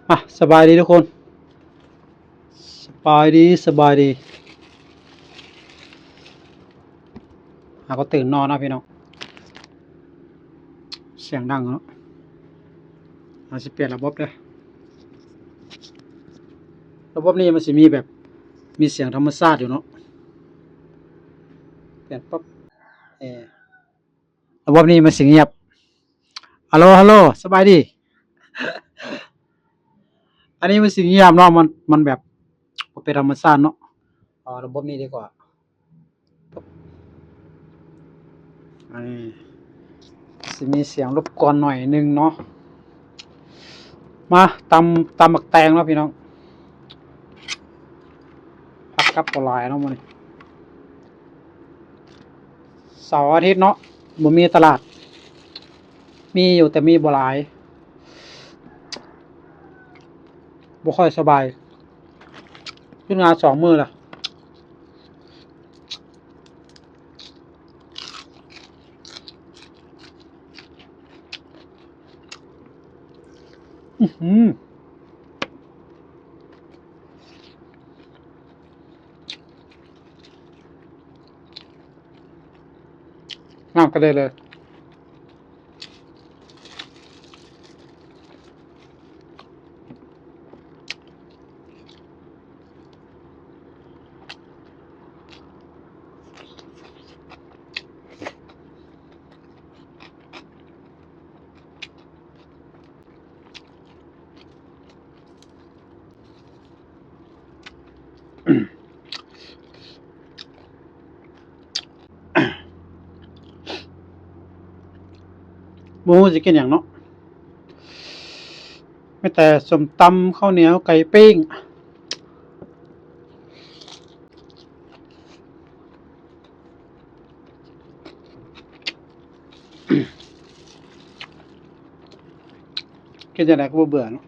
ມາ ສະບາຍດີທຸກຄົນ ສະບາຍດີ ສະບາຍດີ. ຫາກໍຕື່ນນອນເນາະພີ່ນ້ອງ ສຽງດັງເນາະ. ເຮົາຊິປ່ຽນລະບົບເດີ ລະບົບນີ້ມັນຊິມີແບບ ມີສຽງທຳມະຊາດຢູ່ເນາະ. ປ່ຽນປັບ ເອ ລະບົບນີ້ມັນຊິງຽບ. ຮັລໂຫຼ ຮັລໂຫຼ ສະບາຍດີ. ອັນນີ້ມັນຊິງຽບເນາະ ມັນ ມັນແບບບໍ່ເປັນທຳມະຊາດເນາະ. ເອົາລະບົບນີ້ດີກວ່າ. ອັນນີ້ຊິມີສຽງລົບກວນໜ້ອຍໜຶ່ງເນາະ. ມາ ຕຳ ຕຳໝາກແຕງເນາະພີ່ນ້ອງ. ຜັກກັບບໍ່ຫຼາຍເນາະມື້ນີ້ ເສົາອາທິດເນາະ ບໍ່ມີຕະຫຼາດ ມີຢູ່ແຕ່ມີບໍ່ຫຼາຍ ບໍ່ຄ່ອຍສະບາຍ ຢຸດງານສອງມື້ລະ. ອືຫື ນ້ຳກະເດັນເລີຍ. ບໍ່ຮູ້ຊິກິນຫຍັງເນາະ ມີແຕ່ສົ້ມຕຳ ເຂົ້າໜຽວ ໄກ່ປີ້ງ. ເຮັດຈັ່ງໃດກໍບໍ່ເບື່ອເນາະ.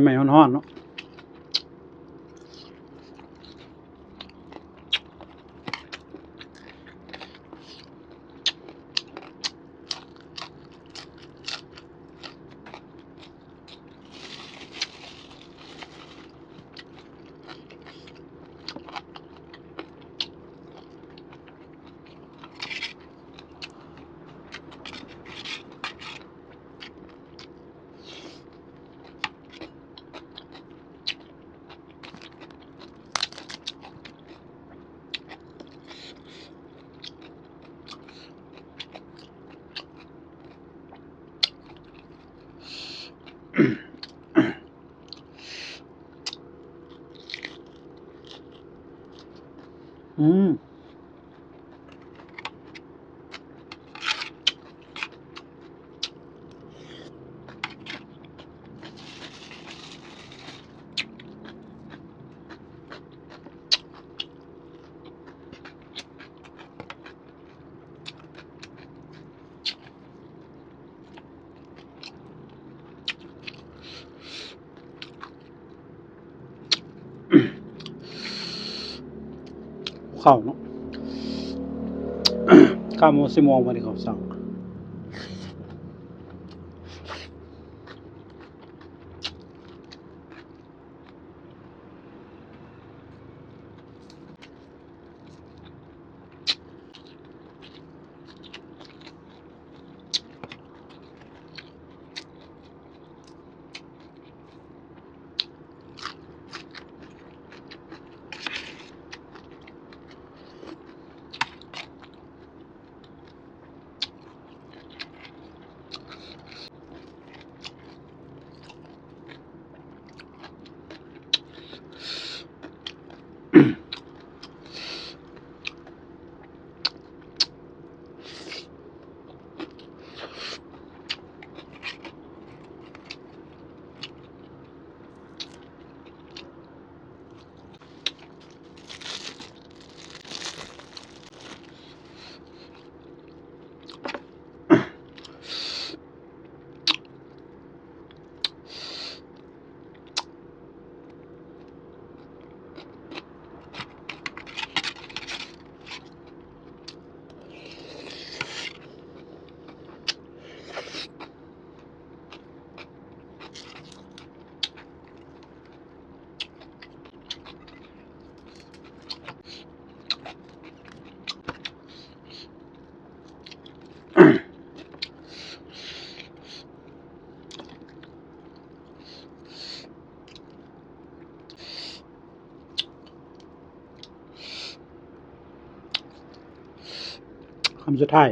ໃໝ່ໆ ຮ້ອນໆ ເນາະ. ອືມ. ອ ເຊົ້າເນາະ ເກົ້າໂມງ ສິບໂມງ ບາດນີ້ເຂົ້າເຊົ້າ. ຄຳສຸດທ້າຍ.